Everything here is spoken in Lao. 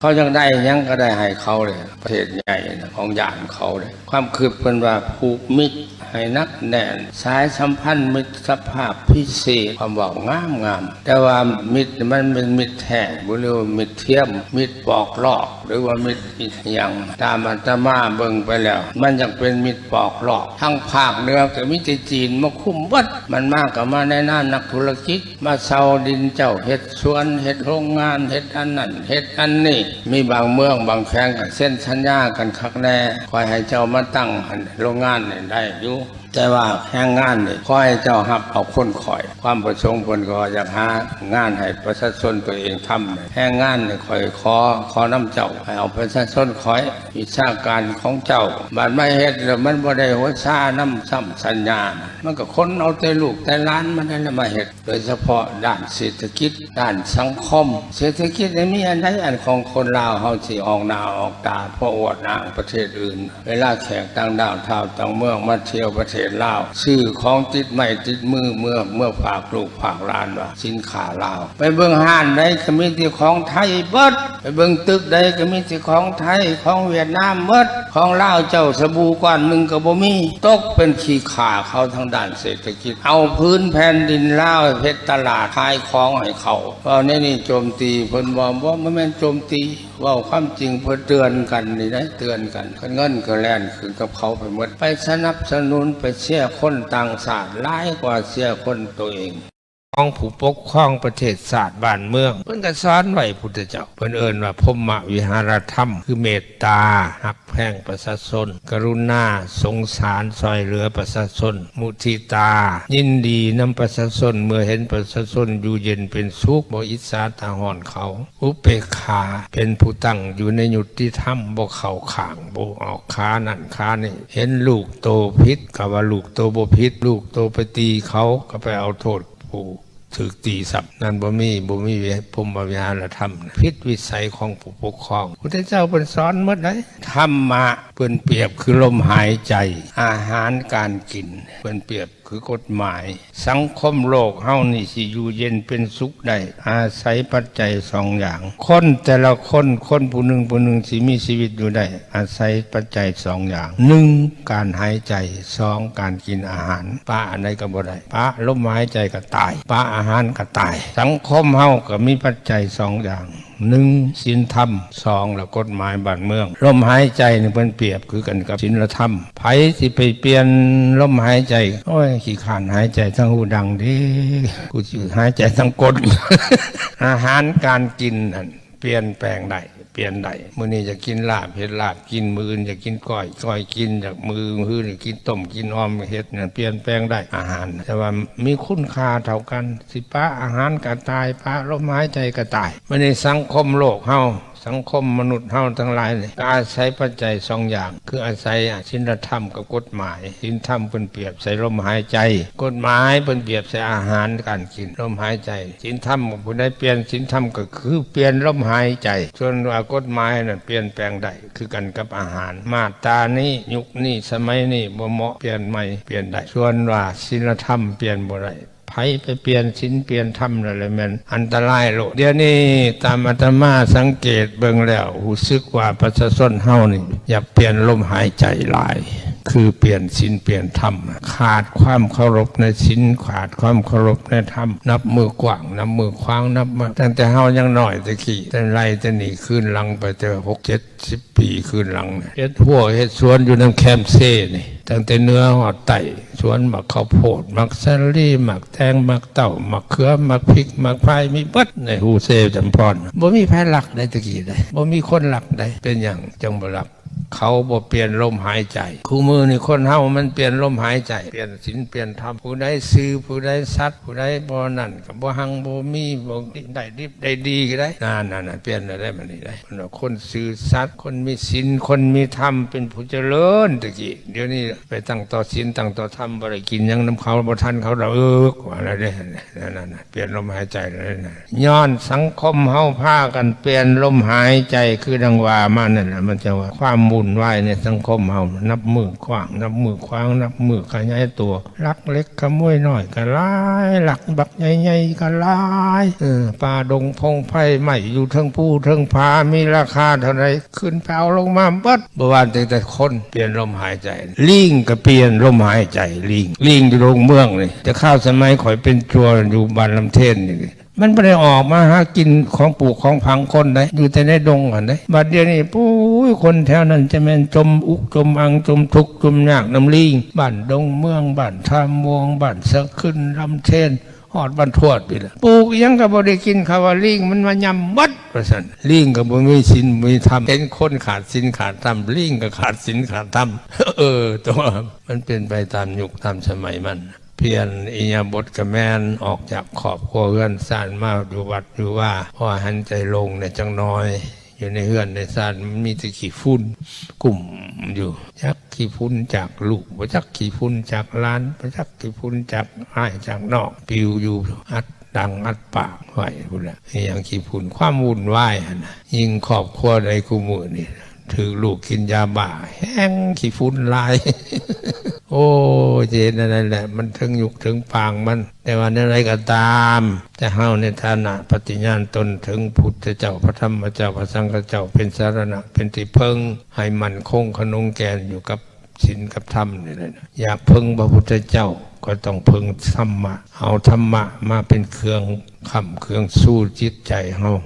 ເຂົາຢາກໄດ້ຫຍັງກໍໄດ້ໃຫ້ເຂົາເລີຍ ປະເທດໃຫຍ່ນະ ຂອງຢ້ານເຂົາເລີຍ. ຄວາມຄິດເພິ່ນວ່າ ຜູກມິດໃຫ້ໜັກແໜ້ນ ສາຍສຳພັນມິດສະພາບພິເສດ ຄວາມເວົ້າງາມໆ ແຕ່ວ່າມິດມັນເປັນມິດແທ້ບໍ່ ຫຼືວ່າມິດທຽມ ມິດປອກລອກ ຫຼືວ່າມິດອີ່ຫຍັງ? ຕາມອາດຕະມາເບິ່ງໄປແລ້ວ ມັນຢາກເປັນມິດປອກລອກ. ທາງພາກເໜືອກໍມີແຕ່ຈີນມາຄຸມເບິດ ມັນມາກໍມາໃນນາມນັກທຸລະກິດ ມາເຊົ່າດິນເຈົ້າ ເຮັດສວນ ເຮັດໂຮງງານ ເຮັດອັນນັ້ນ ເຮັດອັນນີ້. ມີບາງເມືອງບາງແຂວງກໍເຊັນສັນຍາກັນຄັກແນ່ ຂ້ອຍໃຫ້ເຈົ້າມາຕັ້ງຫັ້ນ ໂຮງງານນີ້ໄດ້ຢູ່ ແຕ່ວ່າແຮງງານນີ້ ຂໍໃຫ້ເຈົ້າຮັບເອົາຄົນຂ້ອຍ. ຄວາມປະສົງເພິ່ນກໍຢາກຫາງານໃຫ້ປະຊາຊົນຕົວເອງທຳ. ແຮງງານນີ້ຂ້ອຍຂໍ ຂໍນຳເຈົ້າ ໃຫ້ເອົາປະຊາຊົນຂ້ອຍ ວິຊາການຂອງເຈົ້າ. ບາດມາເຮັດແລ້ວມັນບໍ່ໄດ້ຫົວຊານຳຊ້ຳສັນຍາ ມັນກໍຂົນເອົາແຕ່ລູກແຕ່ຫຼານມັນນັ້ນແຫຼະມາເຮັດ. ໂດຍສະເພາະດ້ານເສດຖະກິດ ດ້ານສັງຄົມ. ເສດຖະກິດນີ້ມີອັນໃດອັນຂອງຄົນລາວເຮົາຊິອອກໜ້າອອກຕາ ເພາະອວດອ້າງປະເທດອື່ນ. ເວລາແຂກຕ່າງດ້າວທ້າວຕ່າງເມືອງມາທ່ຽວປະເທດລາວ ຊື້ຂອງຕິດໄມ້ຕິດມືເມືອ ເມືອຝາກລູກຝາກຫຼານວ່າສິນຄ້າລາວ. ໄປເບິ່ງຮ້ານໃດກໍມີແຕ່ຂອງໄທເບິດ ໄປເບິ່ງຕຶກໃດກໍມີແຕ່ຂອງໄທ ຂອງຫວຽດນາມເບິດ. ຂອງລາວເຈົ້າສະບູກ້ອນໜຶ່ງກໍບໍ່ມີ ຕົກເປັນຂີ້ຂ້າເຂົາທາງດ້ານເສດຖະກິດ. ເອົາພື້ນແຜ່ນດິນລາວເຮັດຕະຫຼາດຂາຍຂອງໃຫ້ເຂົາ. ເວົ້າແນວນີ້ໂຈມຕີເພິ່ນບໍ່? ບໍ່ ບໍ່ແມ່ນໂຈມຕີ ເວົ້າຄວາມຈິງ ເພື່ອເຕືອນກັນນີ້ໄດ໋ ເຕືອນກັນ. ຄັນເງິນກໍແລ່ນຂຶ້ນກັບເຂົາໄປໝົດ ໄປສະໜັບສະໜູນ ໄປເຊຍຄົນຕ່າງຊາດຫຼາຍກວ່າເຊຍຄົນໂຕເອງ. ຂອງຜູ້ປົກຄອງປະເທດຊາດບ້ານເມືອງ ເພິ່ນກໍສອນໄວ້ພຸດທະເຈົ້າ ເພິ່ນເອີ້ນວ່າ ພົມມະວິຫາລະທຳ ຄືເມດຕາ ຮັກແພງປະຊາຊົນ, ກະລຸນາ ສົງສານຊ່ອຍເຫຼືອປະຊາຊົນ, ມຸທິຕາ ຍິນດີນຳປະຊາຊົນ ເມື່ອເຫັນປະຊາຊົນຢູ່ເຢັນເປັນສຸກ ບໍ່ອິດສາຕາຮ້ອນເຂົາ, ອຸເປກຂາ ເປັນຜູ້ຕັ້ງຢູ່ໃນຍຸຕິທຳ ບໍ່ເຂົ້າຂ້າງ ບໍ່ອອກຂານັ້ນຂານີ້, ເຫັນລູກໂຕຜິດກໍວ່າລູກໂຕບໍ່ຜິດ ລູກໂຕໄປຕີເຂົາກໍໄປເອົາໂທດ ຜູ້ຖືກຕີຊ້ຳ. ນັ້ນບໍ່ມີ ບໍ່ມີພົມມະວິຫາລະທຳ ຜິດວິໄສຂອງຜູ້ປົກຄອງ. ພຸດທະເຈົ້າເພິ່ນສອນໝົດໃດ໋. ທຳມະເພິ່ນປຽບຄືລົມຫາຍໃຈ, ອາຫານການກິນ ເພິ່ນປຽບຄືກົດໝາຍ. ສັງຄົມໂລກເຮົານີ້ຊິຢູ່ເຢັນເປັນສຸກໄດ້ ອາໄສປັດໄຈສອງຢ່າງ. ຄົນແຕ່ລະຄົນ ຄົນຜູ້ໜຶ່ງຜູ້ໜຶ່ງຊິມີຊີວິດຢູ່ໄດ້ ອາໄສປັດໄຈສອງຢ່າງ. ໜຶ່ງ ການຫາຍໃຈ, ສອງ ການກິນອາຫານ. ປະອັນໃດກໍບໍ່ໄດ້. ປະລົມຫາຍໃຈກໍຕາຍ, ປະອາຫານກໍຕາຍ. ສັງຄົມເຮົາກໍມີປັດໄຈສອງຢ່າງ, ໜຶ່ງ ສິນທຳ, ສອງ ລະກົດໝາຍບ້ານເມືອງ. ລົມຫາຍໃຈນີ້ເພິ່ນປຽບຄືກັນກັບສິນລະທຳ. ໃຜຊິໄປປ່ຽນລົມຫາຍໃຈ? ໂອ້ຍ ຂີ້ຄ້ານຫາຍໃຈທາງຮູດັງເດ້, ກູຊິຫາຍໃຈທາງກົ້ນ. ອາຫານການກິນນັ້ນ ປ່ຽນແປງໄດ້ ປ່ຽນໄດ້. ມື້ນີ້ຢາກກິນລາບ ເຮັດລາບກິນ, ມື້ອື່ນຢາກກິນກ້ອຍ ກ້ອຍກິນ, ຢາກ ມື້ອື່ນຢາກກິນຕົ້ມ ກິນອ່ອມ ເຮັດນັ້ນ ປ່ຽນແປງໄດ້ອາຫານ, ແຕ່ວ່າມີຄຸນຄ່າເທົ່າກັນ. ຊິປະອາຫານກໍຕາຍ, ປະລົມຫາຍໃຈກໍຕາຍ. ມື້ນີ້ສັງຄົມໂລກເຮົາ ສັງຄົມມະນຸດເຮົາທັງຫຼາຍນີ້ ກໍອາໄສປັດໄຈສອງຢ່າງ ຄືອາໄສສິນລະທຳກັບກົດໝາຍ. ສິນທຳເພິ່ນປຽບໃສ່ລົມຫາຍໃຈ, ກົດໝາຍເພິ່ນປຽບໃສ່ອາຫານການກິນ ລົມຫາຍໃຈ. ສິນທຳ ຜູ້ໃດປ່ຽນສິນທຳກໍຄືປ່ຽນລົມຫາຍໃຈ, ສ່ວນວ່າກົດໝາຍນັ້ນປ່ຽນແປງໄດ້ ຄືກັນກັບອາຫານ. ມາດຕານີ້ ຍຸກນີ້ ສະໄໝນີ້ບໍ່ເໝາະ, ປ່ຽນໃໝ່ ປ່ຽນໄດ້. ສ່ວນວ່າສິນລະທຳປ່ຽນບໍ່ໄດ້. ໃຜໄປປ່ຽນສິນປ່ຽນທຳນັ້ນແຫຼະແມ່ນອັນຕະລາຍໂລດ. ດຽວນີ້ຕາມອາດຕະມາສັງເກດເບິ່ງແລ້ວ ຮູ້ສຶກວ່າປະຊາຊົນເຮົານີ້ຢາກປ່ຽນລົມຫາຍໃຈຫຼາຍ, ຄືປ່ຽນສິນປ່ຽນທຳ, ຂາດຄວາມເຄົາລົບໃນສິນ, ຂາດຄວາມເຄົາລົບໃນທຳ, ນັບມື້ກວ້າງ ນັບມື້ຂວາງ, ນັບມາຕັ້ງແຕ່ເຮົາຍັງນ້ອຍແຕ່ກີ້ ແຕ່ໄລ່ແຕ່ນີ້ຄືນຫຼັງໄປແຕ່ຫົກເຈັດ ສິບປີຄືນຫຼັງນີ້ ເຮັດຮົ້ວເຮັດສວນຢູ່ນຳແຄມເຊນີ້ ຕັ້ງແຕ່ເໜືອຮອດໃຕ້, ສວນໝາກເຂົ້າໂພດ ໝາກສາລີ ໝາກແຕງ ໝາກເຕົ້າ ໝາກເຂືອ ໝາກພິກ ໝາກພາຍ ມີເບິດໃນຮູເຊຈຳພອນ. ບໍ່ມີໃຜລັກໄດ໋ ແຕ່ກີ້ໄດ໋ ບໍ່ມີຄົນລັກໄດ໋. ເປັນຫຍັງຈັ່ງບໍ່ລັກ? ເຂົາບໍ່ປ່ຽນລົມຫາຍໃຈ. ຄູ່ມື້ນີ້ຄົນເຮົາມັນປ່ຽນລົມຫາຍໃຈ, ປ່ຽນສິນປ່ຽນທຳ, ຜູ້ໃດຊື່ ຜູ້ໃດສັດ ຜູ້ໃດບໍ່ນັ້ນ ກໍບໍ່ຮັ່ງບໍ່ມີ ບໍ່ໄດ້ດິບໄດ້ດີກໍໄດ້. ນັ້ນໆໆ ປ່ຽນແລ້ວໄດ໋ ບັດນີ້ໄດ໋. ເພິ່ນວ່າຄົນຊື່ສັດ ຄົນມີສິນ ຄົນມີທຳ ເປັນຜູ້ຈະເລີນ. ແຕ່ກີ້ ດຽວນີ້ໄປຕັ້ງຕໍ່ສິນຕັ້ງຕໍ່ທຳ ບໍ່ໄດ້ກິນຫຍັງນຳເຂົາ ບໍ່ທັນເຂົາດອກ ວ່າແລ້ວເດ້. ນັ້ນໆໆ ປ່ຽນລົມຫາຍໃຈແລ້ວນະ. ຍ້ອນສັງຄົມເຮົາພາກັນປ່ຽນລົມຫາຍໃຈ ຄືດັ່ງວ່າມານັ້ນແຫຼະ ມັນຈະວ່າຄວາມ ວຸ້ນວາຍໃນສັງຄົມເຮົາ ນັບມື້ກວ້າງ ນັບມື້ຂວາງ ນັບມື້ຂະຫຍາຍຕົວ ລັກເລັກຂະໂມຍນ້ອຍກໍຫຼາຍ ລັກບັກໃຫຍ່ໆກໍຫຼາຍ ເອີ ປ່າດົງພົງໄພໄມ້ຢູ່ເທິງພູເທິງຜາ ມີລາຄາເທົ່າໃດ ຂຶ້ນໄປເອົາລົງມາເບິດ ບໍ່ວ່າແຕ່ຄົນ ປ່ຽນລົມຫາຍໃຈ ລີງກໍປ່ຽນລົມຫາຍໃຈ ລີງ ລີງຢູ່ດົງເມືອງນີ້ ແຕ່ຄາວສະໄໝຂ້ອຍເປັນຈົວຢູ່ບ້ານລຳເທນນີ້ ມັນບໍ່ໄດ້ອອກມາຫາກິນຂອງປູກຂອງຝັງຄົນໃດ ຢູ່ແຕ່ໃນດົງຫັ້ນເດ້ ບັດດຽວນີ້ ໂອ້ຍ ຄົນແຖວນັ້ນຈະແມ່ນຈົມອຸກຈົມອັ່ງ ຈົມທຸກຈົມຍາກນຳລີງ ບ້ານດົງເມືອງ ບ້ານທ່າມ່ວງ ບ້ານສະຂຶ້ນ ລຳເທນ ຮອດບ້ານທວດພີ້ແຫຼະ ປູກອີ່ຫຍັງກໍບໍ່ໄດ້ກິນ ເຂົາວ່າລີງມັນມາຫຍ້ຳໝົດ ວ່າຊັ້ນ ລີງກໍບໍ່ມີສິນມີທຳ ເຫັນຄົນຂາດສິນຂາດທຳ ລີງກໍຂາດສິນຂາດທຳ ເອີ ແຕ່ວ່າມັນເປັນໄປຕາມຍຸກຕາມສະໄໝມັນ. ປ່ຽນອິລິຍາບົດກະແມ່ນ ອອກຈາກຄອບຄົວເຮືອນຊານມາຢູ່ວັດຢູ່ວາ ພໍຫັນໃຈໂລ່ງແດ່ຈັກໜ່ອຍ ຢູ່ໃນເຮືອນໃນຊານມັນມີແຕ່ຂີ້ຝຸ່ນກຸ້ມຢູ່ ຈັກຂີ້ຝຸ່ນຈາກລູກ ບໍ່ຈັກຂີ້ຝຸ່ນຈາກຫຼານ ບໍ່ຈັກຂີ້ຝຸ່ນຈາກອ້າຍຈາກນ້ອງ ປິວຢູ່ອັດດັງອັດປາກໄວ້ພຸ້ນແຫຼະ ອີ່ຫຍັງຂີ້ຝຸ່ນ ຄວາມວຸ້ນວາຍຫັ້ນນະ ຍິ່ງຄອບຄົວໃດຄູ່ມື້ນີ້ ຖືກລູກກິນຢາບ້າແຮງ ຂີ້ຝຸ່ນຫຼາຍ ໂອ້ຍ ຈະເຮັດແນວໃດແຫຼະ ມັນເຖິງຍຸກເຖິງປາງມັນ ແຕ່ວ່າແນວໃດກໍຕາມ ແຕ່ເຮົາໃນຖານະປະຕິຍານຕົນເຖິງພຸດທະເຈົ້າ ພະທຳມະເຈົ້າ ພະສັງຄະເຈົ້າ ເປັນສາລະນະ ເປັນທີ່ເພິ່ງ ໃຫ້ໝັ້ນຄົງຂະໜົງແກ່ນຢູ່ກັບສິນກັບທຳນີ້ແຫຼະ ຢາກເພິ່ງພະພຸດທະເຈົ້າ ກໍຕ້ອງເພິ່ງທຳມະ ເອົາທຳມະມາເປັນເຄື່ອງຄ້ຳເຄື່ອງຊູຈິດໃຈເຮົາ.